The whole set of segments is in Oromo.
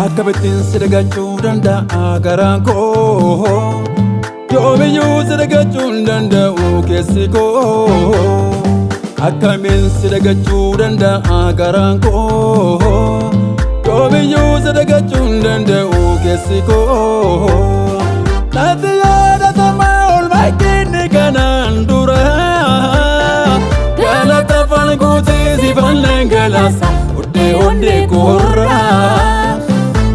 Akkamittiin si dagachuu danda'a garaan koo? Yoomiyyuu si dagachuu hin danda'u keessi koo. Akkamiin si dagachuu danda'a garaan koo? Yoomiyyuu si dagachuu hin danda'u keessi koo. Natti yaadatama oolmaa inni kanaan dura. Galata afaan guutee sifan dhangalaasa oddee onnee koorraa.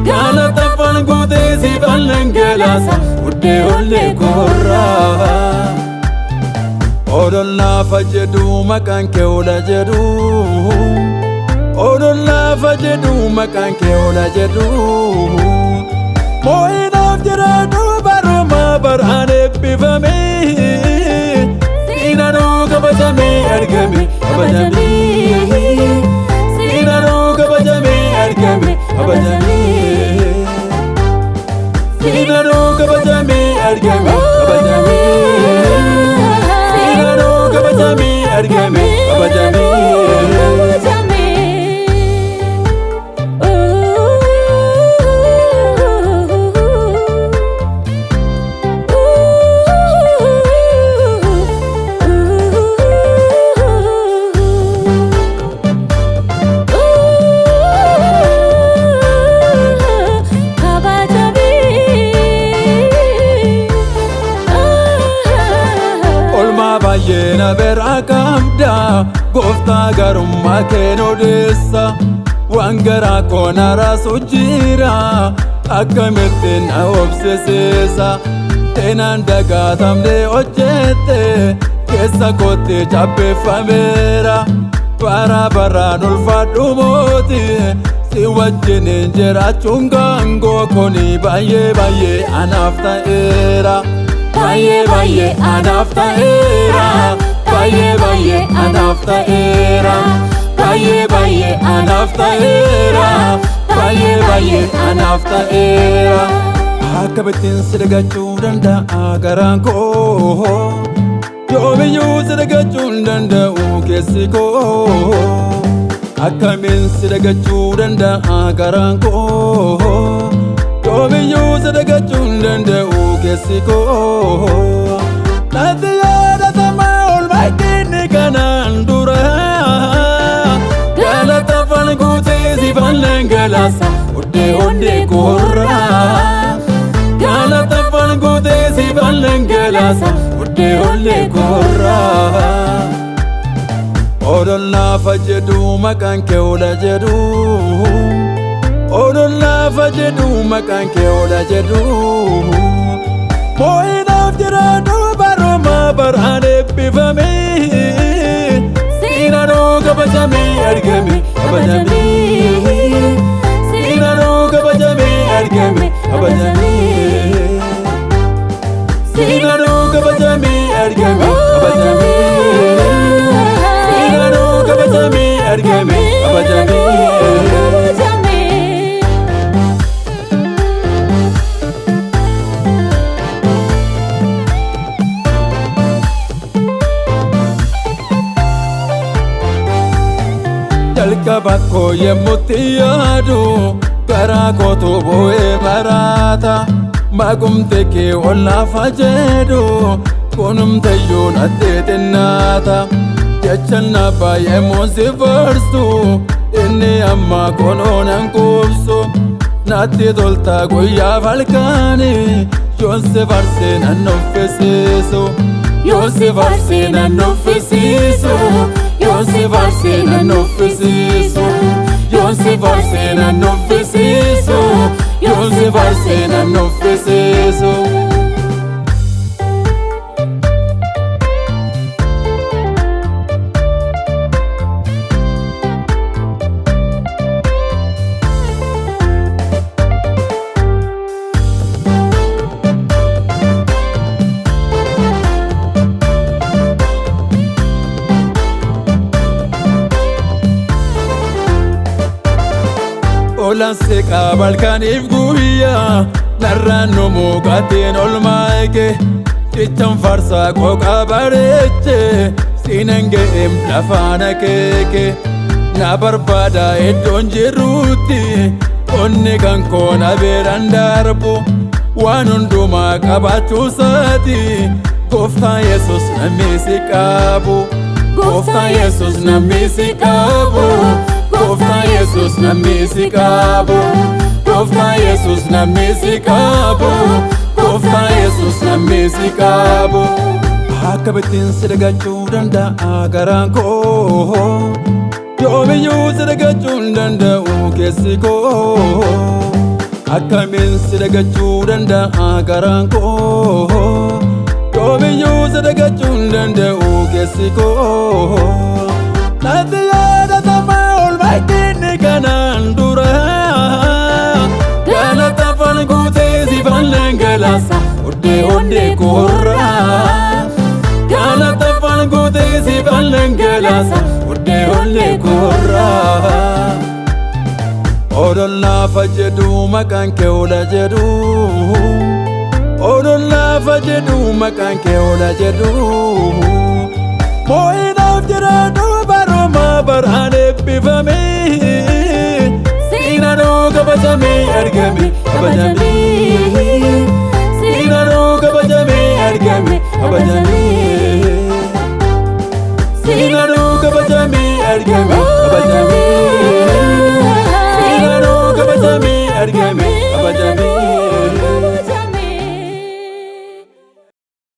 Galata afaan guutee sifan dhangalaasa oddee onnee koorraa. Odoon laafa jedhu maqaan kee oola jedhu. Odoon laafa jedhu maqaan kee oola jedhu. Moo'inaaf jiraadhu baruma baraan eebbifame. Siinanuu kabajamee argame kabajamee. Siinanuu kabajamee argame kabajamee. Siinanuu kabajamee argame kabajamee. Siinanuu kabajamee argame kabajamee. Olmaa baay'ee na bira qabda, gooftaa, garummaa kee odeessa. Waan garaa koo na raasu jira, akkamitti na obsisiisa. Seenaan dagaatamne hojjette keessa kootti chappeeffameera. Bara baraan ulfaadhu mooti, si wajjiniin jiraachuun gaangoo kuni baay'ee baay'ee anaaf ta'eera. Baay'ee baay'ee anaaf ta'eera. Baay'ee baay'ee anaaf ta'eera. Baay'ee baay'ee anaaf ta'eera. Baay'ee baay'ee anaaf ta'eera. Akkamittiin si dagachuu danda'a garaan koo? Yoomiyyuu si dagachuu hin danda'u keessi koo. Akkamiin si dagachuu danda'a garaan koo? Yoomiyyuu si dagachuu hin danda'u keessi koo. Natti yaadatama oolmaa inni kanaan dura. Galata afaan guutee sifan dhangalaasa oddee onnee koorraa. Galata afaan guutee sifan dhangalaasa oddee onnee koorraa. Odoon laafa jedhu maqaan kee oola jedhu. Odoon laafa jedhu maqaan kee oola jedhu. Moo'inaaf jiraadhu baruma baraan eebbifame. Siinanuu kabajamee argame kabajamee. Siinanuu kabajamee argame kabajamee. Siinanuu kabajamee argame kabajamee. Siinanuu kabajamee argame kabajamee. Kabajamee. Jalqaba koo yemmutti yaadu garaa kootu bu'ee maraata. Maqumte kee ol laafa jedhu kunumteyyuu natti xinnaata. Jecha na baay'ee si farsu, inni amma kunoo nan quubsu. Natti tolta guyyaa falkaani, yoon si farsee nan nuffisiisu. Yoon si farsee nan nuffisiisu. Yoon si farsee nan nuffisiisu. Yoon si farsee nan nuffisiisu. Yoon si farsee nan nuffisiisu. Tolaan seeqaa balkaaniif guyyaa narraan nu muqateen olmaa'e jechaan farsaa qoqa bareeche sinan ga'eem lafaan akeeke na barbaada iddoon jirutti onni kan koo na beeraan darbu waan hundumaa qabaachuu isaati Gooftaa Yesus namni si qabu, Gooftaa Yesus namni si qabu, Gooftaa Yesus namni si qabu, Gooftaa Yesus namni si qabu, Gooftaa Yesus namni si qabu. Akkamittiin si dagachuu danda'a garaan koo? Yoomiyyuu si dagachuu hin danda'u keessi koo. Akkamiin si dagachuu danda'a garaan koo? Yoomiyyuu si dagachuu hin danda'u keessi koo. Natti yaadatama olmaayittiin kanaan dura. Galata afaan guutee si dhangalaasa oddee onnee koorraa. Galata afaan guutee si dhangalaasa oddee onnee koorraa. Odoon laafa jedhu maqaan kee ola jedhu. Odoon laafa jedhu maqaan kee ola jedhu. Moo'inaaf jiraadhu baruma baraan eebbifame. Siinanuu kabajamee argame kabajamee.